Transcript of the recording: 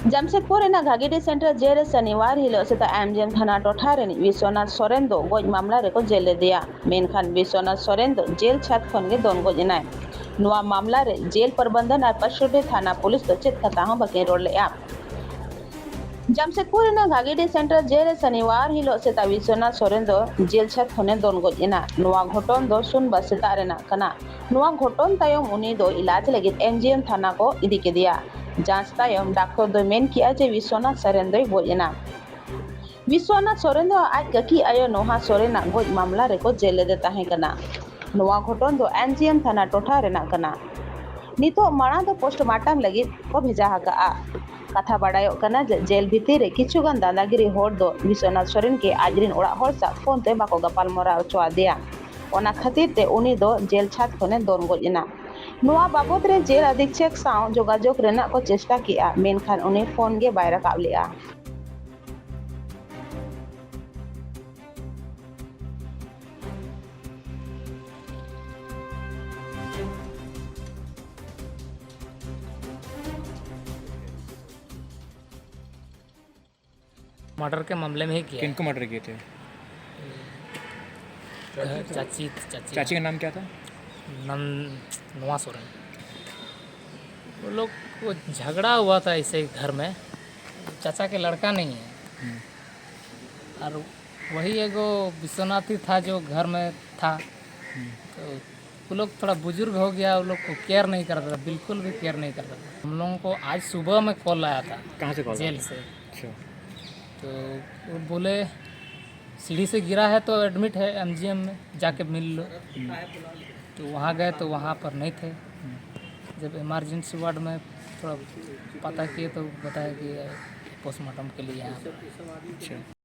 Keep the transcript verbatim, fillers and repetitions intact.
ᱡᱟᱢᱥᱮᱫᱽᱯᱩᱨ ᱨᱮᱱᱟᱜ ᱜᱷᱟᱜᱤᱰᱤ ᱥᱮᱱᱴᱨᱟᱞ ᱡᱮᱞ ᱨᱮ ᱥᱚᱱᱤᱣᱟᱨ ᱦᱤᱞᱳᱜ ᱥᱮᱛᱟᱜ ᱮᱢᱡᱤᱮᱢ ᱛᱷᱟᱱᱟ ᱴᱚᱴᱷᱟ ᱨᱤᱱᱤᱡ ᱵᱤᱥᱣᱚᱱᱟᱛᱷ ᱥᱚᱨᱮᱱ ᱫᱚ ᱜᱚᱡ ᱢᱟᱢᱞᱟ ᱨᱮᱠᱚ ᱡᱮᱞ ᱞᱮᱫᱮᱭᱟ᱾ ᱢᱮᱱᱠᱷᱟᱱ ᱵᱤᱥᱣᱚᱱᱟᱛᱷ ᱥᱚᱨᱮᱱ ᱫᱚ ᱡᱮᱞ ᱪᱷᱟᱫᱽ ᱠᱷᱚᱱ ᱜᱮ ᱫᱚᱱ ᱜᱚᱡ ᱮᱱᱟᱭ᱾ ᱱᱚᱣᱟ ᱢᱟᱢᱞᱟ ᱨᱮ ᱡᱮᱞ ᱯᱨᱚᱵᱚᱱᱫᱷᱚᱱ ᱟᱨ ᱯᱟᱸᱪᱥᱚᱴᱷᱤ ᱛᱷᱟᱱᱟ ᱯᱩᱞᱤᱥ ᱫᱚ ᱪᱮᱫ ᱠᱟᱛᱷᱟ ᱦᱚᱸ ᱵᱟᱹᱠᱤᱱ ᱨᱚᱲ ᱞᱮᱫᱼᱟ᱾ ᱡᱟᱢᱥᱮᱫᱽᱯᱩᱨ ᱨᱮᱱᱟᱜ ᱜᱷᱟᱜᱤᱰᱤ ᱥᱮᱱᱴᱨᱟᱞ ᱡᱮᱞ ᱨᱮ ᱥᱚᱱᱤᱣᱟᱨ ᱦᱤᱞᱳᱜ ᱥᱮᱛᱟᱜ ᱵᱤᱥᱣᱚᱱᱟᱛᱷ ᱥᱚᱨᱮᱱ ᱫᱚ ᱡᱮᱞ ᱪᱷᱟᱫᱽ ᱠᱷᱚᱱᱮ ᱫᱚᱱ ᱜᱚᱡ ᱮᱱᱟ᱾ ᱱᱚᱣᱟ ᱜᱷᱚᱴᱚᱱ ᱫᱚ ᱥᱩᱱᱵᱟ ᱥᱮᱛᱟᱜ ᱨᱮᱱᱟᱜ ᱠᱟᱱᱟ᱾ ᱱᱚᱣᱟ ᱜᱷᱚᱴᱚᱱ ᱛᱟᱭᱚᱢ ᱩᱱᱤ ᱫᱚ ᱤᱞᱟᱡᱽ ᱞᱟᱹᱜᱤᱫ ᱮᱢᱡᱤᱮᱢ ᱛᱷᱟᱱᱟ ᱠᱚ ᱤᱫᱤ ᱠᱮᱫᱮᱭᱟ᱾ ᱡᱟᱸᱪ ᱛᱟᱭᱚᱢ ᱰᱟᱠᱛᱚᱨ ᱫᱚᱭ ᱢᱮᱱ ᱠᱮᱜᱼᱟ ᱡᱮ ᱵᱤᱥᱣᱚᱱᱟᱛᱷ ᱥᱚᱨᱮᱱ ᱫᱚᱭ ᱜᱚᱡ ᱮᱱᱟ᱾ ᱵᱤᱥᱣᱚᱱᱟᱛᱷ ᱥᱚᱨᱮᱱ ᱫᱚ ᱟᱡ ᱠᱟᱹᱠᱤ ᱟᱭᱳ ᱱᱳᱦᱟ ᱥᱚᱨᱮᱱᱟᱜ ᱜᱚᱡ ᱢᱟᱢᱞᱟ ᱨᱮᱠᱚ ᱡᱮᱞ ᱞᱮᱫᱮ ᱛᱟᱦᱮᱸ ᱠᱟᱱᱟ᱾ ᱱᱚᱣᱟ ᱜᱷᱚᱴᱚᱱ ᱫᱚ ᱮᱢᱡᱤᱮᱢ ᱛᱷᱟᱱᱟ ᱴᱚᱴᱷᱟ ᱨᱮᱱᱟᱜ ᱠᱟᱱᱟ᱾ ᱱᱤᱛᱚᱜ ᱢᱟᱲᱟᱝ ᱫᱚ ᱯᱳᱥᱴᱢᱟᱨᱴᱟᱢ ᱞᱟᱹᱜᱤᱫ ᱠᱚ ᱵᱷᱮᱡᱟ ᱟᱠᱟᱜᱼᱟ᱾ ᱠᱟᱛᱷᱟ ᱵᱟᱰᱟᱭᱚᱜ ᱠᱟᱱᱟ ᱡᱮ ᱡᱮᱞ ᱵᱷᱤᱛᱤᱨ ᱨᱮ ᱠᱤᱪᱷᱩ ᱜᱟᱱ ᱫᱟᱫᱟᱜᱤᱨᱤ ᱦᱚᱲ ᱫᱚ ᱵᱤᱥᱣᱚᱱᱟᱛᱷ ᱥᱚᱨᱮᱱ ᱜᱮ ᱟᱡ ᱨᱮᱱ ᱚᱲᱟᱜ ᱦᱚᱲ ᱥᱟᱶ ᱯᱷᱳᱱ ᱛᱮ ᱵᱟᱠᱚ ᱜᱟᱯᱟᱞᱢᱟᱨᱟᱣ ᱦᱚᱪᱚ ᱟᱫᱮᱭᱟ᱾ ᱚᱱᱟ ᱠᱷᱟᱹᱛᱤᱨ ᱛᱮ ᱩᱱᱤ ᱫᱚ ᱡᱮᱞ ᱪᱷᱟᱫᱽ ᱠᱷᱚᱱᱮ ᱫᱚᱱ ᱜᱚᱡ ᱮᱱᱟ᱾ ᱱᱚᱣᱟ ᱵᱟᱵᱚᱛ ᱨᱮ ᱡᱮᱞ ᱟᱫᱷᱤᱠᱪᱷᱚᱠ ᱥᱟᱶ ᱡᱳᱜᱟᱡᱳᱜᱽ ᱨᱮᱱᱟᱜ ᱠᱚ ᱪᱮᱥᱴᱟ ᱠᱮᱜᱼᱟ, ᱢᱮᱱᱠᱷᱟᱱ ᱩᱱᱤ ᱯᱷᱳᱱ ᱜᱮ ᱵᱟᱭ ᱨᱟᱠᱟᱵ ᱞᱮᱜᱼᱟ᱾ मर्डर के मामले में ही किया है। किनको मर्डर किए थे? घर चाची चाची चाची का नाम क्या था? नन नवा सोरेन। वो लोग वो झगड़ा हुआ था ऐसे ही घर में। चाचा के लड़का नहीं है। और वही एगो विश्वनाथ ही था जो घर में था। तो वो लोग थोड़ा बुजुर्ग हो गया, वो लोग को केयर नहीं करता था, बिल्कुल भी केयर नहीं करता था। हम लोगों को आज सुबह में कॉल आया था कहाँ से कॉल जेल से। अच्छा। तो वो बोले सीढ़ी से गिरा है तो एडमिट है एमजीएम में, जाके मिल लो। तो वहाँ गए तो वहाँ पर नहीं थे। जब इमरजेंसी वार्ड में थोड़ा पता किए तो बताया कि पोस्टमार्टम के लिए यहाँ पर। अच्छा।